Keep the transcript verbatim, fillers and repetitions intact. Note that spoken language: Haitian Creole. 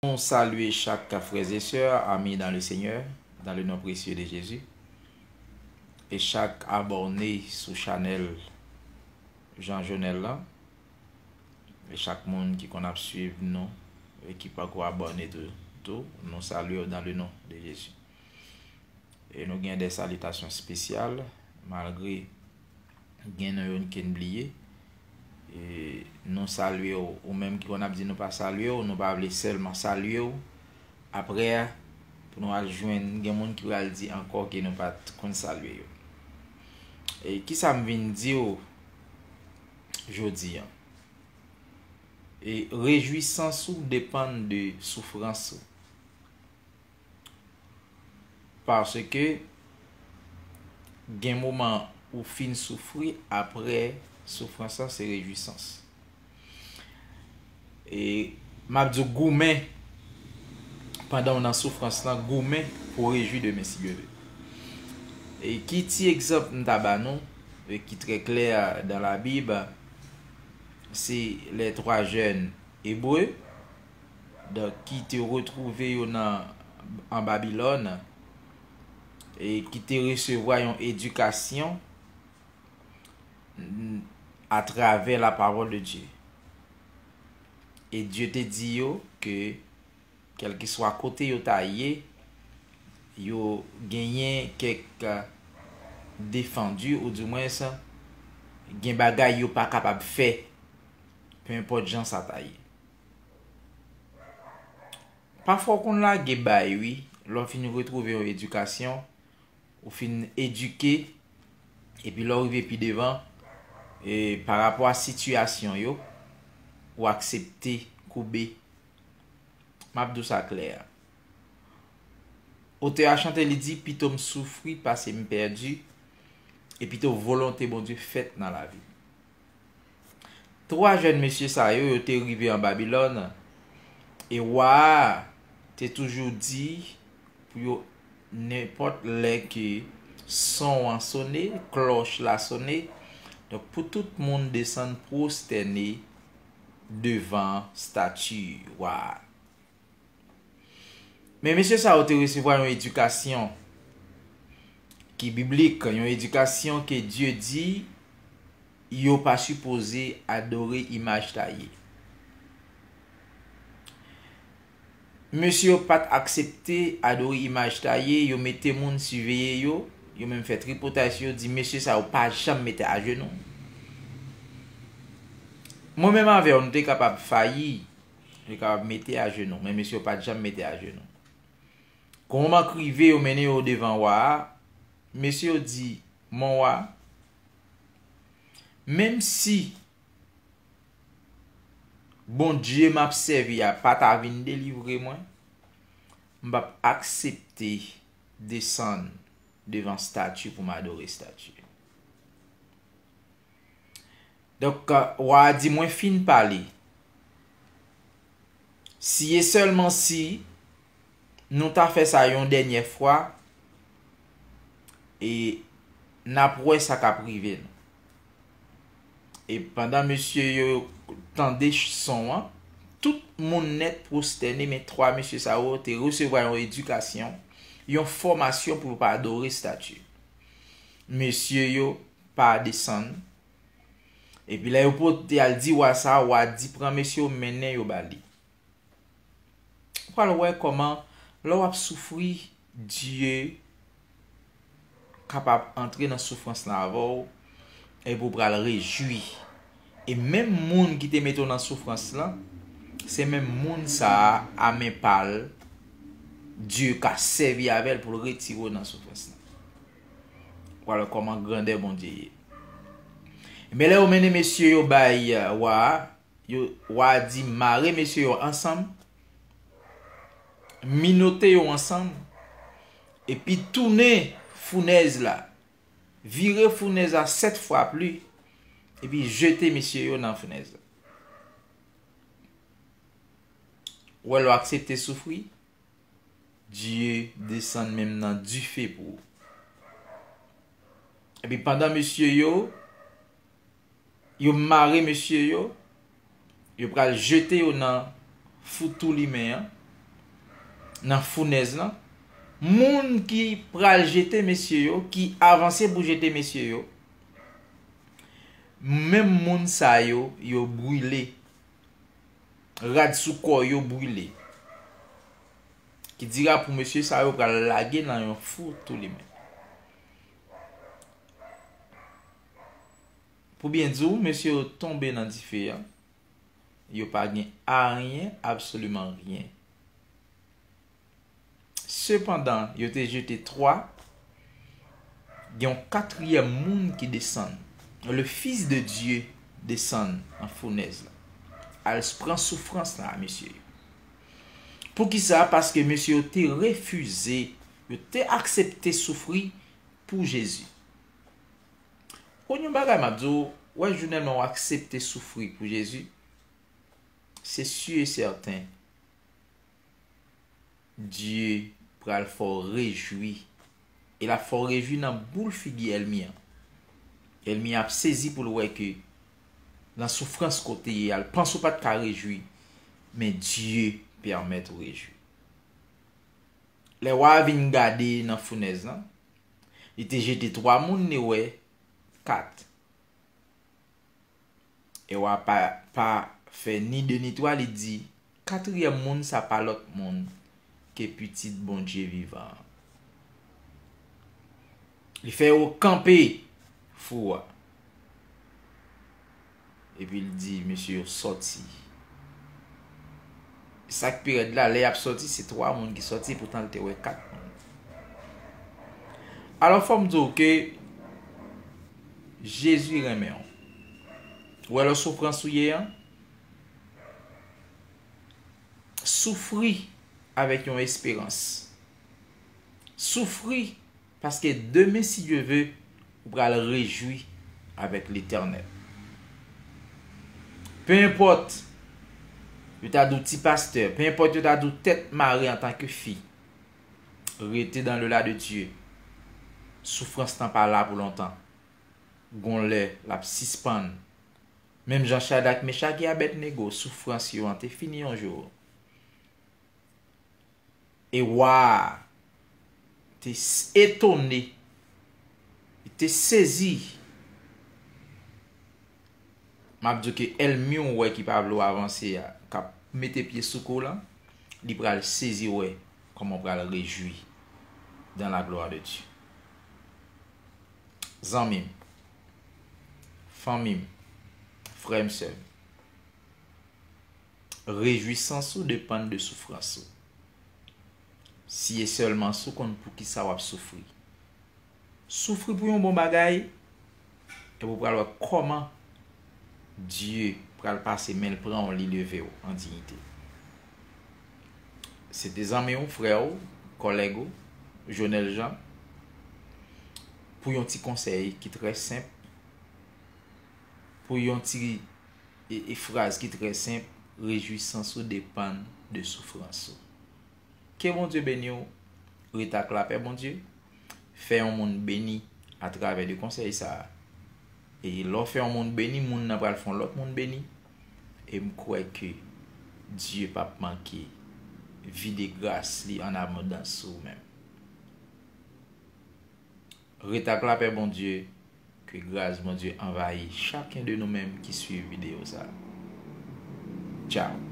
Nou salye chak frè e sè, ami dans le Seigneur, dans le nom précieux de Jésus, e chak abòne sou chanèl Jean Jonel la, e chak moun ki konn ap swiv nou e ki pako abòne tou, tou, nou salye w dans le nom de Jésus. E nou gen de salitasyon espesyal, malgre gen nou youn ki n bliye. E nou salye w, ou menm ki konn ap di nou pa salye w, nou pa vle sèlman salye w. Apre a, pou nou al jwenn, gen moun ki pral di ankò ke nou pa t konn salye yo. E kisa m vin di w jodi a? E rejwisans ou depann de soufrans ou. Paske gen moman ou fin soufri, apre soufrans lan se rejwisans. E m ap di w goumen, pandan w nan soufrans lan, goumen pou w rejwi demen si Dye vle. E ki ti egzanp m ta ba nou, e ki trè klè dans la Bible, se les trois jeunes hébreux, donk, ki te retwouve yo nan, an Babilòn, e ki te resevwa yon edikasyon, mm, atravè la parole de Dieu. E Dye te di yo ke, kèlkeswa kote yo ta ye, yo genyen kèk, euh, defandi, ou dimwens, gen bagay yo pa kapab fè, pe enpòt jan sa ta ye. Pafwa w konn lage bay, wi, lè w fin retwouve yon edikasyon, ou fin edike, epi lè w rive pi devan, e, pa rapò a sitiyasyon yo, ou aksepte koube. M ap di w sa klè. Otè a chante, li di, pito m soufri pase m pèdi, e pito volonte Bondye fèt nan lavi m. Twa jèn mesye sa yo, yo te rive an Babilòn, e wa a te toujou di pou yo, nenpòt lè ke son an sone, klòch la sone, donk, pou tout moun desann pwostène devan stati wa a. Men mesye sa yo te resevwa yon edikasyon ki biblik, yon edikasyon ke Dye di yo pa sipoze adore imaj taye. Mesye yo pa t aksepte adore imaj taye, yo mete moun siveye yo, yo menm fè tripotay sou yo, di mesye sa yo pa janm mete ajenou. Mwen menm avè w, nou te kapab fayi, nou te kapab mete ajenou, men mesye yo pa t janm mete ajenou. Kou moman k rive, yo mennen yo devan wa a, mesye yo di, mon wa, menm si Bondye m ap sèvi a pa ta vin delivre mwen, m p ap aksepte desann devan stati pou m adore stati. Donk, wa a di, mwen fin pale. Si e sèlman si nou ta fè sa yon dènyè fwa, e n ap wè sa k ap rive nou. E pandan mesye yo tande son an, tout moun nèt pwostène, men twa mesye sa yo te resevwa yon edikasyon, yon fòmasyon pou yo pa adore estati. Mesye yo pa desann. Epi lè yo pote al di wa sa, wa di, pran mesye yo, mennen yo ba li. Ou pral wè kòman, lè w ap soufri, Dye kapab antre nan soufrans lan avè w, epi w pral rejwi. E menm moun ki te mete w nan soufrans lan, se menm moun sa a, a men pa l, Dye ka sèvi avè l pou l retire w nan soufrans lan. W pral wè kòman grandè Bondye ye. Men lè yo mennen mesye yo bay, euh, wa a, yo, wa a di, mare mesye yo ansanm, minote yo ansanm, epi tounen founèz la, vire founèz la sèt fwa pli, epi jete mesye yo nan founèz la. Ou wè, lè w aksepte soufri, Dye desann menm nan dife pou ou. Epi pandan mesye yo, yo mare mesye yo, yo pral jete yo nan fou tou limen an. nan founèz lan, moun ki pral jete mesye yo, ki avanse pou jete mesye yo, menm moun sa yo, yo brile. Rad sou kò yo brile. Ki dira pou mesye sa yo pral lage nan yon fou tou limen. Pou byen di w, mesye yo tonbe nan dife a. Yo pa gen ayen, absoliman ryen. Sepandan, yo te jete twa, gen yon katriyèm moun ki desann. Le Fils de Dieu desann nan founèz la. Al pran soufrans la a mesye yo. Poukisa? Paske mesye yo te refize, yo te aksepte soufri pou Jezi. Konn yon bagay m ap di w, wè, jounèlman w aksepte soufri pou Jezi, se si e sèten, Dye pral fè w rejwi. E l ap fè w rejwi nan boul figi ènmi an. Ènmi an ap sezi pou l wè ke nan soufrans kote ye a, l panse w pa t ka rejwi, men Dye pèmèt ou rejwi. Lè wa a vin gade nan founèz lan, li te jete twa moun, li wè kat. E wa pa, pa fè ni de ni twa, li di, katriyèm moun sa pa lòt moun ke Pitit Bondye vivan an. Li fè yo kanpe fou a. Epi l di mesye yo sòti. Sa k pi rèd la, lè y ap sòti, se twa moun ki sòti, poutan l te wè kat moun. Alò, fò m di w ke Jezi renmen w. Ou wè lè soufrans ou ye an? Soufri avèk yon esperans. Soufri, paske demen, si Dye ve, ou pral rejwi avèk Letènèl. Penenpòt yo ta di w ti pastè, penenpòt yo ta di w tèt mare antanke fi, rete dans le la de Dye. Soufrans lan pa la pou lontan. Gon lè l ap sispann. Menm jan Chadrak, Mechak e Abèdnego, soufrans yo an te fini yon jou. E wa a te s-, etone, li te sezi. M ap di w ke ènmi w wè ki pa vle w avanse a, k ap mete pye sou kou w lan, li pral sezi wè kòman w pral rejwi dans la gloire de Dieu. Zanmi m, fanmi m, frè m, sè m, rejwisans ou depann de soufrans ou. Si e sèlman si w konn poukisa w ap soufri. Soufri pou yon bon bagay, epi w pral wè kòman Dye pral pase men l pran w, li leve w an diyite. Se te zanmi w, frè w, kòlèg ou, Jonel Jean, pou yon ti konsèy ki trè senp, pou yon ti, e, e fraz ki trè senp, rejwisans ou depann de soufrans ou. Ke Bondye beni w, ret ak lapè Bondye, fè yon moun beni atravè de konsèy sa a. E lè w fè yon moun beni, moun nan pral fè yon lòt moun beni. E m kwè ke Dye p ap manke vide gras li an abondans sou ou menm. Ret ak lapè Bondye, ke gras Bondye anvayi chaken de nou menm ki swiv videyo sa a. Tchao.